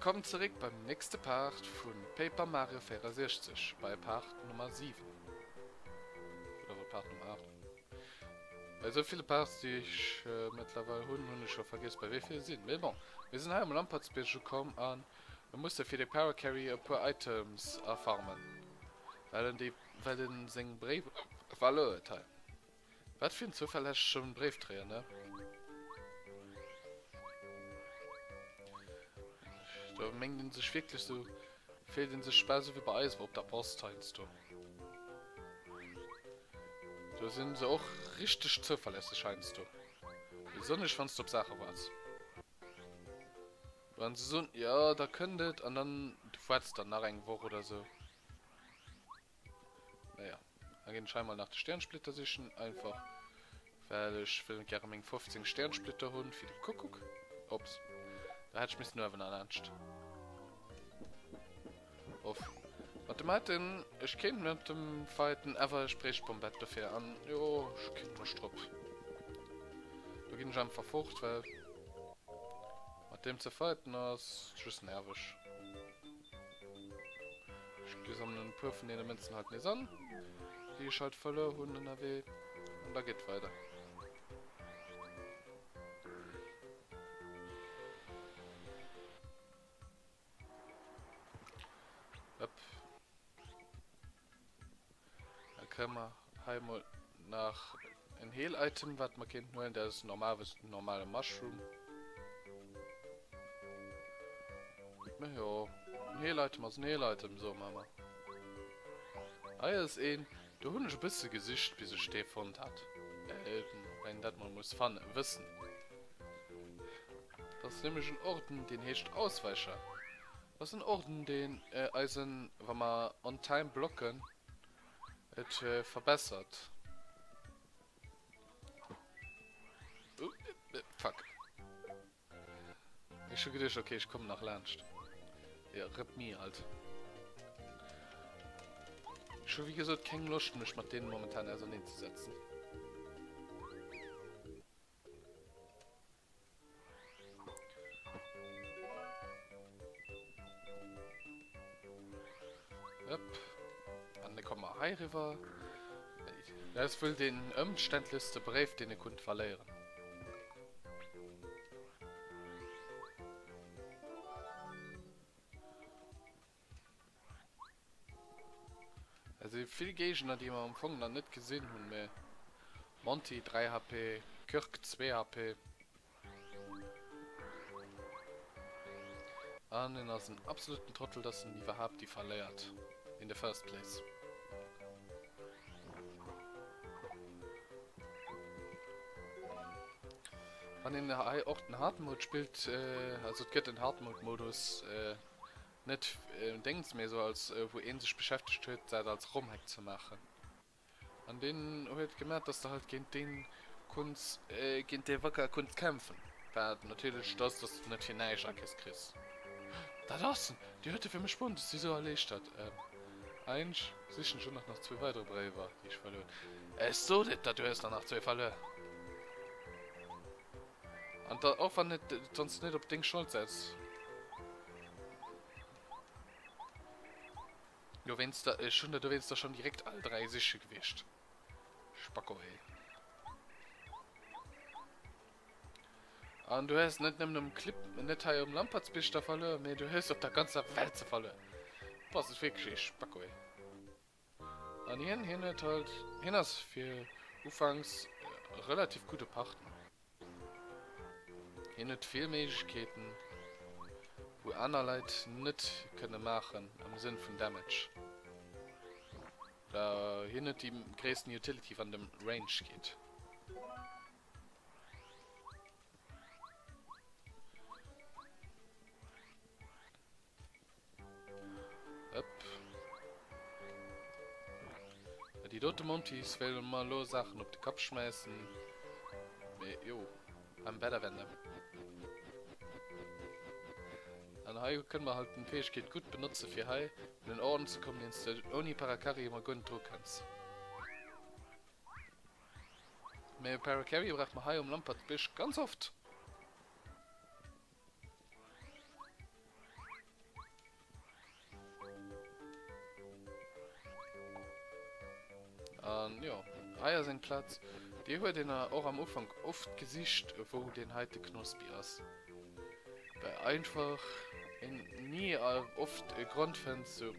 Wëllkomm zeréck beim nächste Part vu Paper Mario 64, bei Part Nummer 7. Oder war Part Nummer 8? Bei esou ville Parts déi ech mëttlerweil hunn, hunn ech scho vergiess bei wéi vill sinn. Mee bon, mir sinn hei um Lampertsbierg ukomm a mir musse fir de Parakarry e puer Items erfarmen, well en déi, well en seng Bréiwer verluer huet hei. Wat fir en zouverlässegen Bréifdréier, ne? Do mengt een sech wierklech sou, fillt een sech bal sou wéi bei eis op der Post heiansdo. Do sinn se och richteg zouverlässeg heiansdo. Besonnesch wann s de op Saache waarts. Wann se soen, jo da kënnt et an dann du waarts dann nach eng Woch oder sou. Naja, da ginn ech hei mol nach de Sternsplitter sichen, einfach well ech wëll gäre meng 15 Sternsplitter hunn fir de Kuckuck. Ops, da hätt ech missen uewen erlaanscht. Off. Mat dem heiten, ech kéint mat dem fighten, awer ech bréicht Bombette dofir an jo, ech hu keng Loscht drop. Do ginn ech einfach fort, well mat deem ze fighten ass just nerveg. Ech sammelen e puer vun deene Mënzen halt nees an, déi ech halt verluer hunn ënnerwee. An da geet weider. Upp. Da kréie mer hei mol nach en Heal-Item, wat mer kéinten huelen. Dat ass normalerweis den normale Mushroom. Mä jo, en Heal-Item ass en Heal-Item, soe mer ëmmer. Hei ass een, do hunn ech e bësse gesicht, bis ech dee fonnt hat. Äh, wenn een dat mol muss fannen, wëssen. Dat ass nämlech en Orden, deen heescht Ausweicher. Dat ass en Orden, deen eisen, wa mer on time blocken, et verbessert. Fuck. Ech hu geduecht, okay, ech kommen nach laanscht. Ja, rip me halt. Ech hu wéi gesot keng Loscht, mech mat deenen momentan auserneenzesetzen. Upp. An da komme mer hei riwwer. Dat ass wuel deen ëmständlechste Bréif, deen e konnt verléieren. Et si vill Géigner, déi mer am Fong nach net gesinn hunn, mee Monty 3 HP, Kirk 2 HP. An en ass en absoluten Trottel, dass en iwwerhaapt déi verléiert in the first place. Wann een hei och den Hard Mode spillt, also et gëtt en Hard Mode Modus, Net Déngs, mee esou als wou een sech beschäftegt huet dat als Romhack ze maachen. An deen huet gemat dass de halt géint deen kunns, géint dee Wacker kunns kämpfen. Wat natierlech ass dass de net fir näischt Akis kriss. Dat ass en! Déi huet e fir mech spont, ech si sou erliichtert. Eigentlech sichen ech och nach nach zwee weidere Bréiwer déi ech verluer hunn. Ech sot et der, du hues der nach zwee verluer. An da, och wann et wanns de net op deng Schold setz. Dowéinster, ech hunn der dowéinster schonn direkt all 3 siche gewiescht. Spacko hey. An du hues net nëmmen um Clip, net hei um Lampertsbierg der verluer, mee du hues op der ganzer Welt se verluer. Bass et wierklech ee Spacko hey. An hien, hien huet halt, hien ass fir ufanks e relativ gudde Partner. Hien huet vill Méiglechkeeten, wou aner Leit net kënne maachen am Sënn vun Damage. Oder hien huet déi gréissten Utility wann et ëm Range geet. Upp. Déi dote Montys wéilen mer elo Saachen op de Kapp schmäissen. Mee jo, I'm better than them. An hei kënne mer halt den Fähegkeet gutt benotze fir hei un en Orden ze kommen, deen s de ouni Parakarry emol guer net dru kënns. Mee Parakarry brauch mer hei um Lampertsbierg ganz oft. An jo, hei ass eng Plaz, déi huet een och am Ufank oft gesicht, wou deen heite Knospi ass. Well einfach een ni oft e Grond fënnt, sou,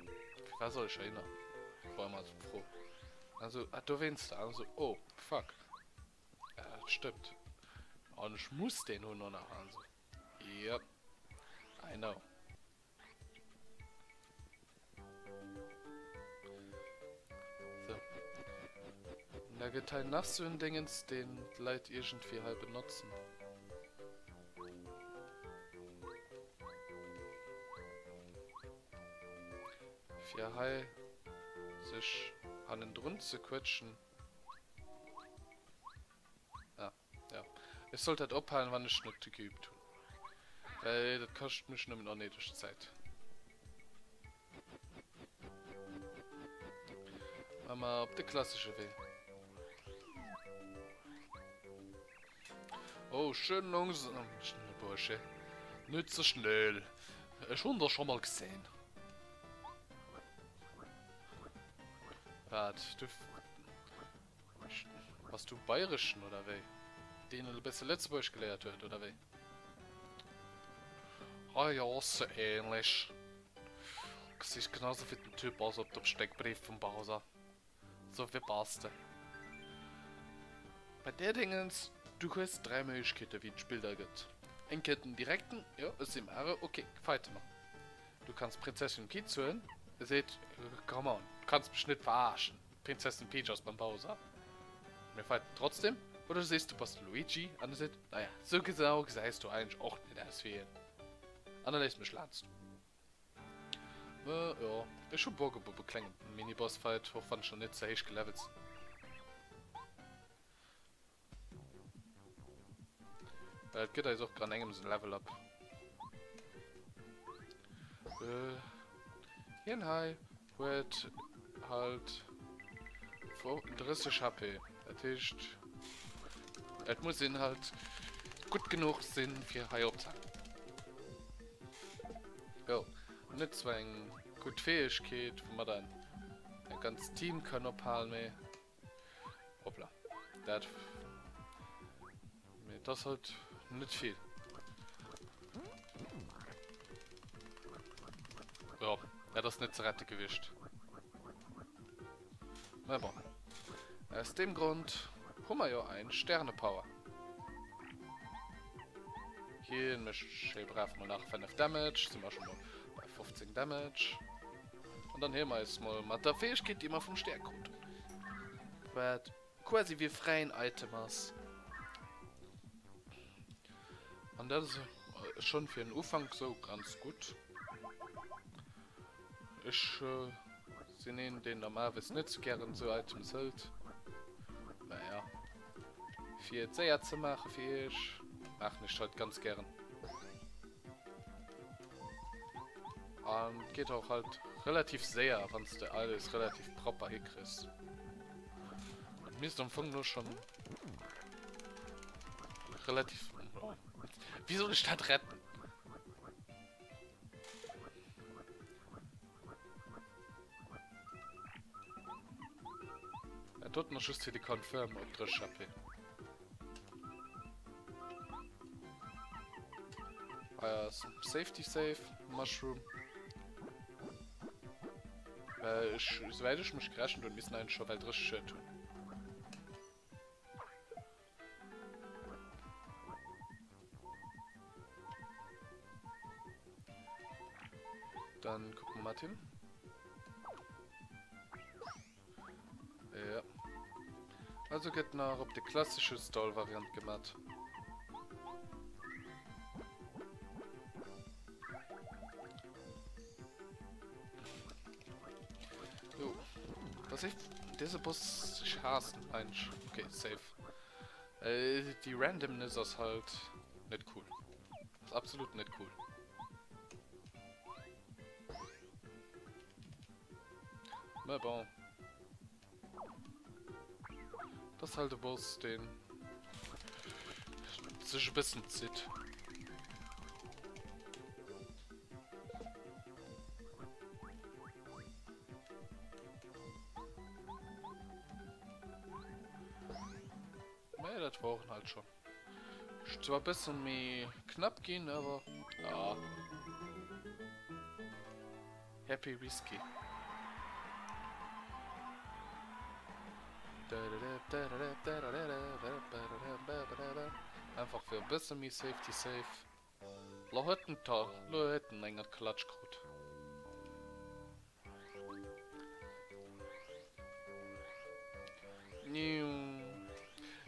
firwat soll ech heihinner, war ëmmer d'Fro. An sou, ah dowéinster, an sou, oh fuck, dat stëmmt, an ech muss deen hunn och nach, an sou, yep, I know. So. Und da gëtt hei nach so en Dingens, den d'Leit irgendwie hei benotzen. Fir hei sech hannendrun ze quetschen. Ah, ja. Ech sollt dat ophalen, wann ech net geübt hunn. Well dat kascht mech nëmmen onnéideg Zäit. Maache mer op de klassesche Wee. Oh, schön langsam, Bursche. Net ze schnell. Ech hunn der scho mol gesinn. Wat? Du... Bass du bayreschen oder wéi? Deen e bësse Lëtzebuergesch geléiert huet oder wéi? Ah jo, sou ähnlech. Gesicht genau sou wéi den Typ aus op dem Steckbrief vum Bowser. Sou wéi bass de. Bei där Dingens, du hues 3 Méiglechkeeten wéi d'Spill der gëtt. Eng Kéier den direkten, jo ech si Mario, ok, fighte mer. Du kanns Prinzessin Peach huelen, e seet, come on, du kanns mech net verarschen. D'Prinzessin Peach ass beim Bowser. Mir fighten trotzdem. Oder du sees du bass de Luigi an e seet, naja, sou genau gesäis du eigentlech och net aus wéi hien. An e léisst mech laanscht. Mä jo, ech hu Bock op e klenge Mini-Boss-Fight, och wann ech nach net ze héich gelevelt sinn. Well et gëtt eis och an engems en Level up. Äh, hien hei huet halt 30 HP. Dat heescht, et muss een halt gutt genuch sinn, fir hei opzehalen. Jo, net zwar eng gutt Fäegkeet, woumat een e ganzt Team kann ophalen, mee Hoppla. Dat. Mee das halt net vill. Ja, dat ass net ze rette gewiescht. Mä bon. Aus deem Grond hu mer jo ein Sternepower. Hien mécht schéi brav mol nach 5 Damage. Si mer schon mol bei 15 Damage. An dann hie mer eis mol mat der Fäegkeet, déi mer vum Stär kruten. Wat quasi wéi e fräien Item ass. An dat ass schonn fir en Ufank sou ganz gutt. Ech sinn een, deen normalerweis net sou gären sou Items hëlt. Naja, fir et séier ze maache fir iech, maachen ech dat ganz gären. An et geet och halt relativ séier, wann s de alles relativ propper hikriss. Et misst am Fong lo schon relativ... Wéi soll ech dat retten? Dat doten ass just fir de Confirm op 30 HP. Ah, Safety Safe, Mushroom. Well ech, soweit ech mech gerechent hunn, missten eigentlich schon well 30 Schued hunn. Dann gucken wir mal hin. Ja. Also gëtt nach op de klassesche Stall-Variant gemat. So. Was ich. Diese Boss. Ich hasse ihn eigentlich. Okay, safe. Äh, die Randomness ist halt nicht cool. Ist absolut nicht cool. Mais bon. Das ist halt de Boss, den sech e bëssen zitt. dat wor en halt schon. Zwar e bëssen méi knapp ginn, awer ah. Happy Risky. Einfach fir e bësse méi Safety safe. Lo huet en ta, lo huet en eng Klatsch krut.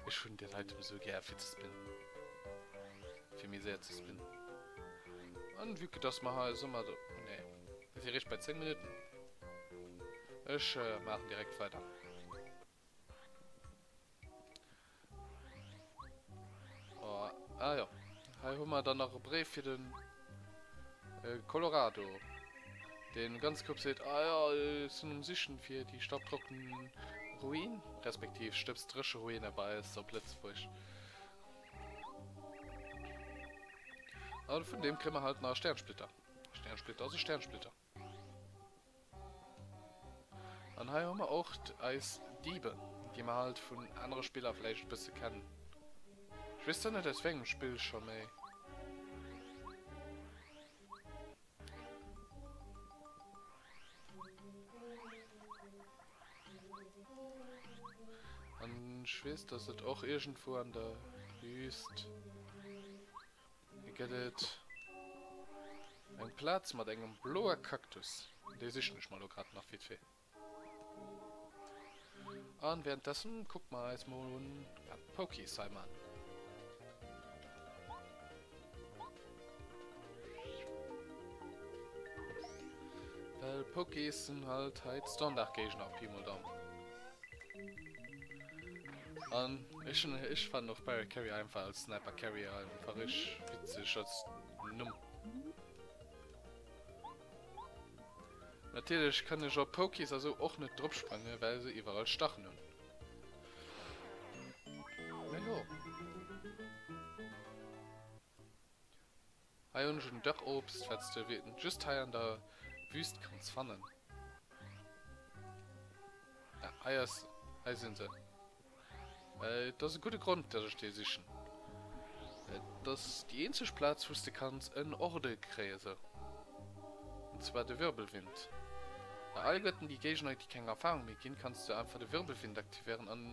Ech hunn den Item sou gär fir ze spinnen. Fir méi séier ze spinnen. An vue que dass mer hei Summer do... Nee. Mir si réischt bei 10 Minutten. Ech maachen direkt weider. Oh, ah jo. Hei hu mer dann nach e Bréif fir den äh, Colorado. Den ganz grob seet, ah ja, ech sinn um Sichen fir déi staubtrocken Ruin, respektiv stëbsdréche Ruine bei eis op Lëtzebuerg. An vun deem kréie mer halt nach e Sternsplitter. Sternsplitter ass e Sternsplitter. An hei hu mer och eis Diebe, déi mer halt vun anere Spiller vläicht e bësse kennen. Ech weess zwar net aus wéi engem Spill scho, mee. An ech weess, dass et och iergendwou an der Wüst. Hei gëtt et eng Plaz mat engem bloe Kaktus. Déi sichen ech mer elo grad nach vite fait. An währenddessen kucke mer eis mol un, wat d'Pokéis hei man. Well Pokéis sinn halt hei d'Standardgéigner, Pi mol Daum. An ech hun ech fannen och Barrel Carrier einfach als Sniper Carrier einfach rich witzeg als Numm. Natierlech kann ech op Pokies a sou och net drop sprange well se iwwerall Stachen hunn. Mee jo. Hei hunn ech en Dörrobst wat s de just hei an der Wüst kanns fannen. Ja, hei ass, hei sinn se. Et ass e gudde Grond dass ech déi sichen. Et ass déi eenzeg Plaz wou s de kanns en Orde kréie sou. An zwar de Wirbelwind. Bei alleguerten déi Géigner déi keng Erfahrung méi ginn, kanns du einfach de Wirbelwind aktivéieren an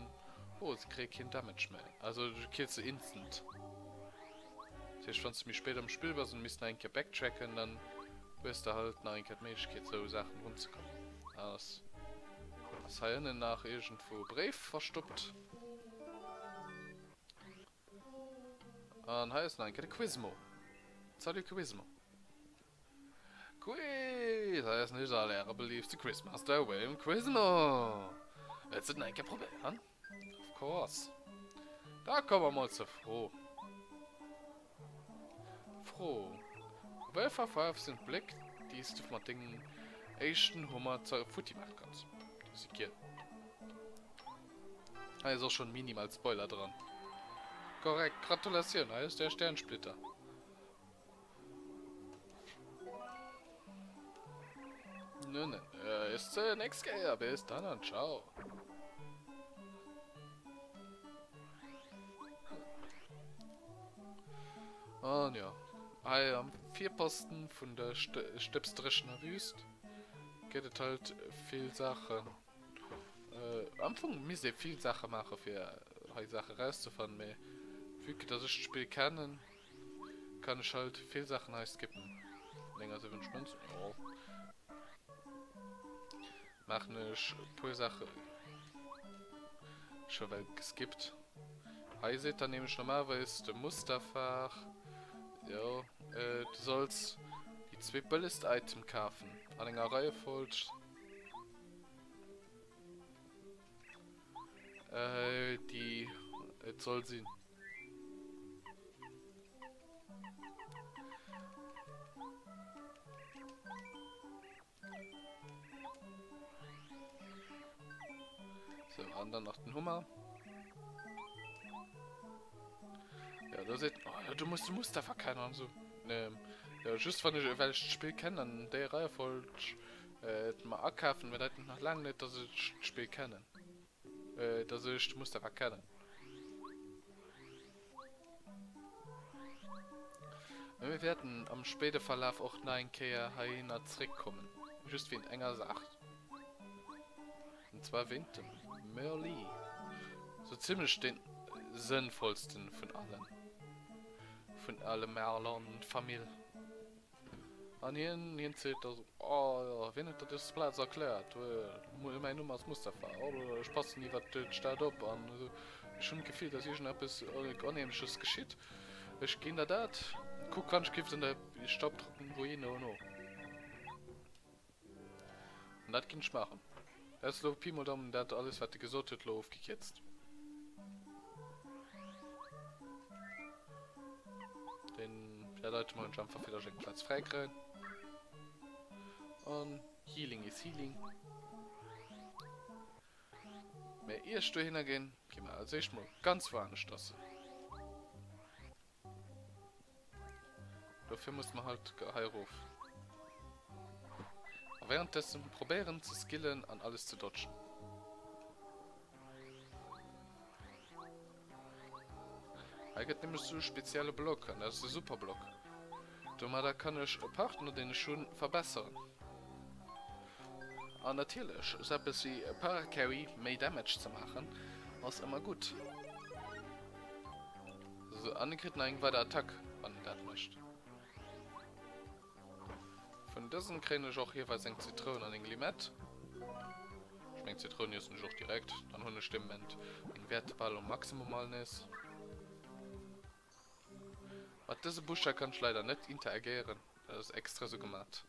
oh se kréie keen Damage méi. Also du kills se instant. Dat heescht, wann s de méi spéit am Spill bass an misst nach eng Kéier backtracken, dann hues de halt nach eng Kéier d'Méiglechkeet sou Saachen erunzekommen. Ass ass hei ënnen nach iergendwou e Bréif verstoppt? An hei ass nach eng Kéier de Quizmo. Salut Quizmo. Quiz! Hei ass nees all äre beliefste Quizmaster William Quizmo! Wëlls de et nach eng Kéier probéieren? Of course. Da komme mer mol zur Fro. Fro, Wéi Faarf sinn d'Bléck, déi s du mat dengem éischten Hummer futti maache kanns? Déi si giel. Hei ass och schonn minimal Spoiler dran. Korrekt, Gratulatioun, hei ass däi Sternsplitter. Nun, äh, bis zur nächsten Kéier. Bis dann an ciao. An ja, hei am Virposten vun der stëbsdréchener Wüst gëtt et halt vill Saachen. Äh, am Fong misst ee vill Saache maache fir hei Saache rauszefannen, mee vue que dass ech d'Spill kennen, Kann ech halt vill Saachen hei skippen. 79 Münzen, jo. Maachen ech e puer Saache scho well geskippt. Hei seet dann nämlech normalerweis de Mustafar, jo, du solls déi zweet bëllegst Item kafen an enger Reiefolg. Déi et soll sinn. So, an dann nach den Hummer. Ja, da seet, oh, ja, du musst de Mustafa kennen an so. Ähm, ja, just wann ich, well ich d'Spill kennen an déi Reihefolg äh, mer akafen, bedeit nach lang net, dass ich d'Spill kennen. Äh, dass ech de Mustafa kennen. Mee mir wäerten am spéide Verlaf och nach eng Kéier heihinner zréckkommen, just wéint enger Saach, an zwar wéint dem Merlee. Sou zimlech dee sënnvollsten vun allen, vun alle Merlon-Famill. An hien, hien seet da sou, Oh jo, wien huet der dës Plaz erkläert? Mäin Numm ass Mustafa, oh, ech passen iwwert d'Stad op an ech hunn d'Gefill, dass iergendeppes Onheemleches geschitt. Ech ginn der dat. Kuck, wann ech giff an der Staubtrockenruine no. An dat ginn ech maachen. Dat ass elo Pi mol Daumen dat alles wat e gesot huet elo ofgekierzt. Den dat Item hunn ech einfach fir dass ech eng Plaz fräi kréien. An Healing is Healing. Mä ier ech dohinner ginn, gi mer als éischt mol ganz woaneschters. Dofir muss man halt hei erof. A währenddessen probéieren ze skillen an alles ze dodgen. Hei gëtt nämlech sou e spezielle Block, an dat ass de Superblock. Domadder kann ech e Partner, deen ech hunn, verbesseren. An natierlech, sou eppes wéi e Paracarry, méi Damage ze maachen, ass ëmmer gutt. Sou, an e kritt nach eng weider Attack, wann en dat mécht. Vun dësen kréien ech och jeeweils eng Zitroun an eng Limett. Ech meng Zitroun iessen ech och direkt, dann hunn ech dee Moment meng Wäerter bal um Maximum all nees. Mat dëse Buscher kann ech leider net interagéieren, dat ass extra sou gemat.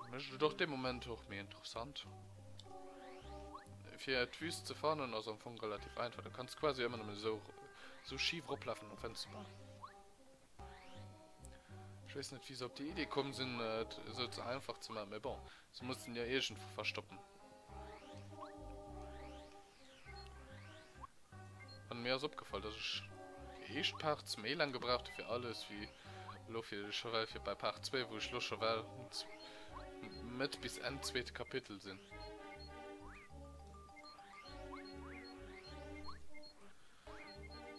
Mécht et och dee Moment och méi interessant. Fir d'Wüst ze fannen ass am Fong relativ einfach, du kanns quasi ëmmer nëmmen esou esou schif eroplafen an fënns se bal. Ech weess net wéi se op déi Idee komm sinn et esou ze einfach ze maachen, mee bon, se mussen jo iergendwou verstoppen. An mir ass opgefall, dass ech déi éischt Part méi laang gebraucht hu fir alles wéi elo fir scho well fir bei Part 2, wou ech lo scho well Mëtt bis Enn zweete Kapitel sinn.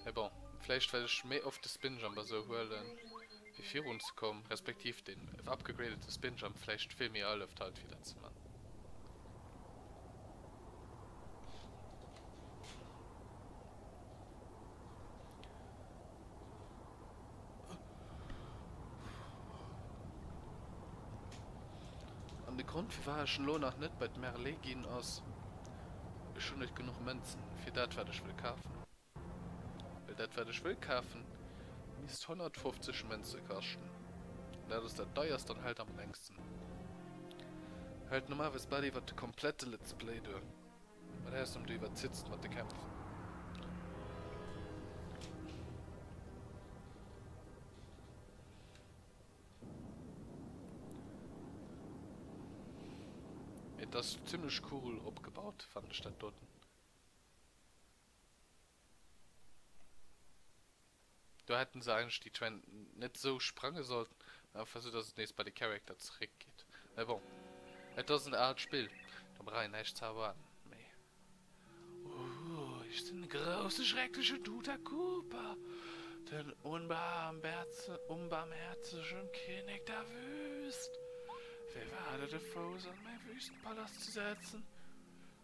Mee bon, vläicht well ech méi oft de Spinjump a sou huelen fir virun ze kommen, respektiv den upgradete Spinjump vläicht vill méi hëlleft halt fir dat ze man. An de Grond firwat ech elo nach net bei d'Merlé ginn ass, ech hunn net genuch Mënzen fir dat wat ech wëll kafen. Well dat wat ech wëll kafen misst 150 Mënze kaschten. An dat ass dat deierst an hält am längsten. Hält normalerweis bal iwwert de komplette Let's Play duer. Mat Ausnam du iwwerzitzt mat de Kämpf. Et ass zimlech cool opgebaut fannen ech dat doten. Do hätten se eigentlech déi Trend net sou sprange sollten, mä einfach sou dass et nees bei de Character zeréck geet. Mä bon, et ass en aalt Spill, do brauch een näischt ze erwaarden méi. Ooh, ech sinn de grousse schreckleche Duda Cooper, den unbarmherzegen Kinnek der Wüst. Wéi war et e Fouss an mäi Wüstenpalast ze setzen?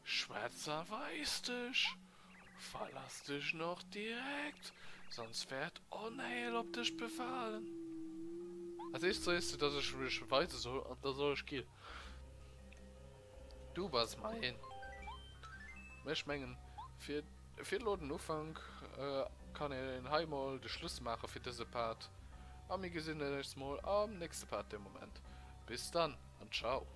Schwätz a weis dech! Verlass dech noch direkt, sonst wäert Onheil op dech befalen. Als éischt sees du, dass ech mech weise soll, an da soll ech ginn. Du bass mäin. Mä ech mengen, fir fir elo den Ufank kann een hei mol de Schluss maache fir dëse Part. A mir gesinn eis mol am nächste Part dee Moment. Bis dann an ciao.